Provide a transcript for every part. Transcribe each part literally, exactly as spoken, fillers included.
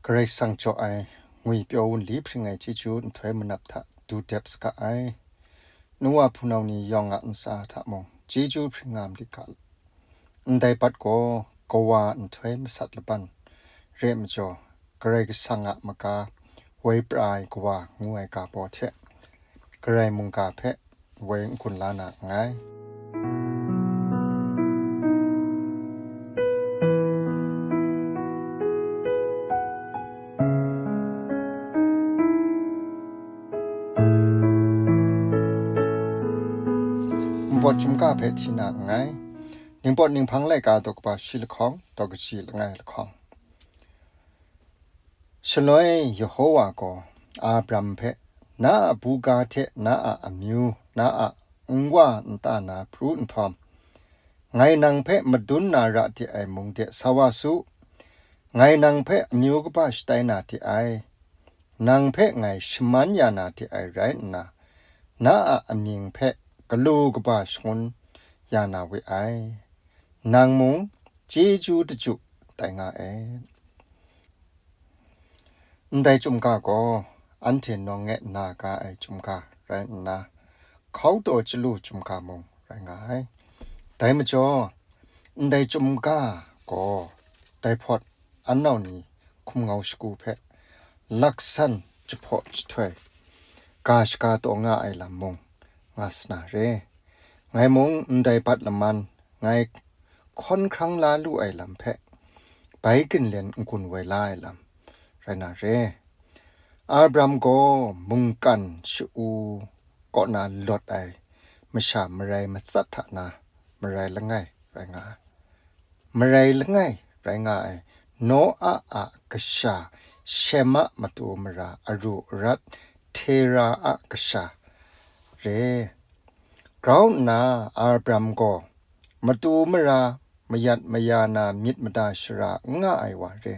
Karai Kasang jaw ai ngwi pyaw wunli hpring ai chyeju nhtoi manap hta du dep saga ai. Nu wa hpunau ni yawng a ntsa hta mung chyeju hpring nga madik ga. Ndai bat gaw kawa nhtoi masat laban re ai majaw, Karai Kasang a maga woi pra ai kawa ngu ai ga baw hte Karai mungga hpe woi n-gun la na nngai. Npawt chyum ga hpe hti na nngai. Ningpawt ninghpang laika daw kaba shi lahkawng, daw kaji langai lahkawng. Shaloi Yehowa gaw Abram hpe, "Na a buga hte na a amyu, na a nwa nta na pru nhtawm, ngai nang hpe madun na ra de ai mung de sa wa su. Ngai nang hpe amyu kaba shatai na de ai. Nang hpe ngai shaman ya na de ai rai nna, na a amying hpe galu kaba shangun ya na we ai. Nang mung chyeju daju tai nga ai." Ndai chyum ga gaw anhte nawng e na ga ai chyum ga rai nna, hkau taw chyalu chyum ga mung rai nga ai. Dai majaw, ndai chyum ga gaw dai hpawt an nau ni hkum ngau shagu hpe laksan jahpaw jahtoi ga shaga taw nga ai lam mung nga sa na re. Ngai mung ndai bat laman ngai hkawn hkrang la lu ai lam hpe bai ginlen n-gun woi la ai lam rai na re. Abram gaw mungkan sha-u kaw na lawt ai masha marai matsat hta na marai langai rai nga ai. Marai langai rai nga ai Noa a kasha Shem a matu mara aru arat Tera a kasha re. Grau nna Abram gaw matu mara mayat maya na myit mada shara n nga ai wa re.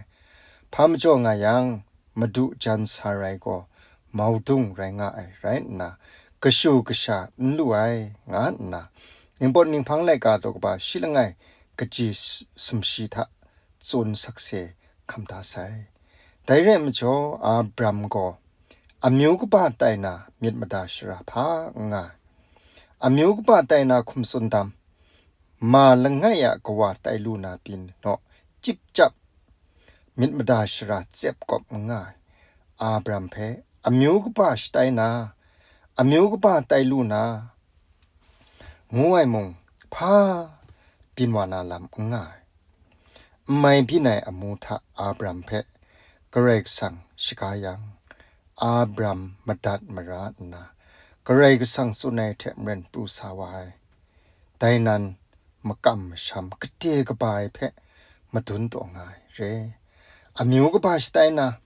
Hpa majaw nga yang, Madu jan Sarai gaw maudung rai nga ai rai nna, kashu kasha n lu ai, nga nna, Ningpawt Ninghpang laika daw kaba shi langai kaji s-, sumshi hta tsun sakse hkam da sai. Dai rai majaw, Abram gaw amyu kaba tai na myit mada shara hpa n nga ai. Amyu kaba tai na hkum tsun dam, ma langai a kawa tai lu na pyi naw, chyip chyap myit mada shara tsep kawp n nga ai. Abram hpe amyu kaba shatai na, amyu kaba tai lu na, ngu ai mung, hpa byin wa na lam n nga ai. N mai byin ai amu hta Abram hpe Karai Kasang shaga yang, Abram madat mara nna, Karai Kasang tsun ai hte maren pru sa wa ai. Dai nan makam masham gade kaba ai hpe madun taw nga ai re. Amyu kaba shatai na,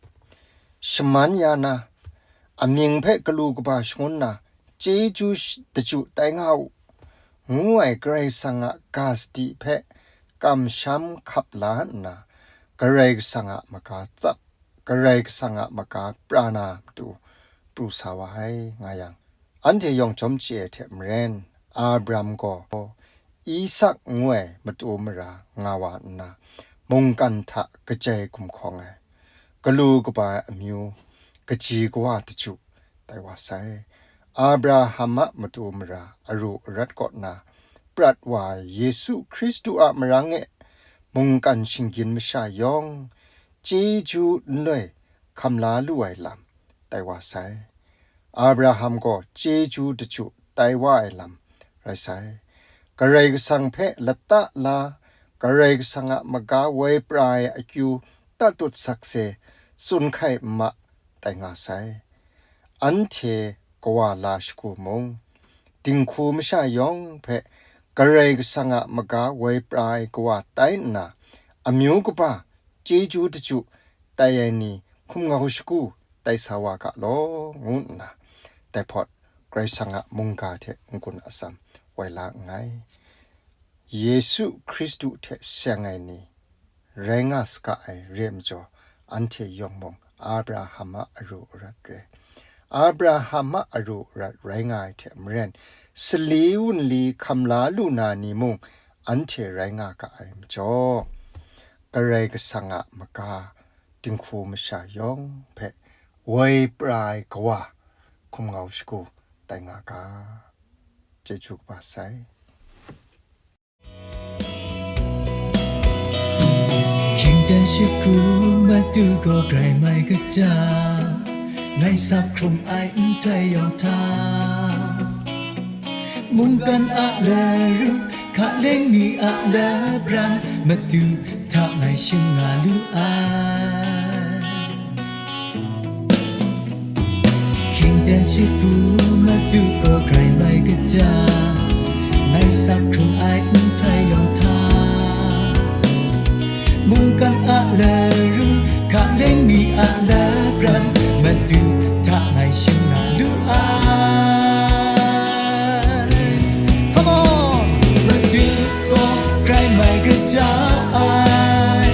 shaman ya na, amying hpe galu kaba shangun na, chyeju sh-, daju tai nga u, ngu ai Karai Kasang a ga sadi hpe kamsham hkap la nna, Karai Kasang a maga tsap, Karai Kasang a maga pra na matu pru sa wa ai, nga yang, anhte yawng jawm chye ai hte maren, Abram gaw Isak ngu ai matu mara nga wa nna, mungkan hta kajai gumhkawng ai, galu kaba ai amyu, kaji kawa daju tai wa sai. Abraham a matu mara aru arat kaw na prat wa ai Yesu Hkristu a marang e mungkan shinggyim masha yawng chyeju nloi hkam la lu ai lam tai wa sai. Abraham gaw chyeju daju tai wa ai lam rai sai. Karai Kasang hpe lata la, Karai Kasang a maga woi pra ai akyu tatut sakse tsun hkai n ma tai nga sai. Anhte kawa la shagu mung, dinghku masha yawng hpe Karai Kasang a maga woi pra ai kawa tai nna, amyu kaba chyeju daju tai ai ni hkum ngau shagu tai sa wa ga law, ngu nna, dai hpawt Karai Kasang a mungga hte n-gun atsam woi la nngai. Yesu Hkristu hte seng ai ni rai nga saga ai re ai majaw, anhte yawng mung Abraham a aru arat re. Abraham a aru arat rai nga ai hte maren, sali wunli hkam la lu na ni mung anhte rai nga ga ai majaw, Karai Kasang a maga dinghku masha yawng hpe woi pra ai Kawa hkum ngau shagu tai nga ga. Chyeju kaba sai. Hkying dan shagu madu gaw grai mai kaja, ngai sap hkrung ai nhtoi yawng hta, mungkan a laru, hkaleng mi a labran, madu hta ngai shim nga lu ai. Hkying dan shagu madu gaw grai mai kaja, ngai sap hkrung ai nhtoi yawng hta, mungkan a laru, hkaleng mi a labran, madu hta ngai shim nga lu ai. Come on! Madu gaw grai mai kaja ai,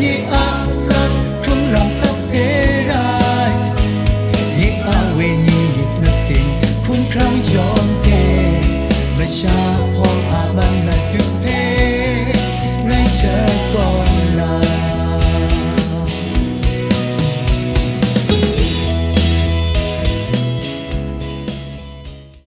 nye a sap hkrung lam sakse rai, nye a wenyi myit masin hkungkrang yawng hte, masha hpawng a man madu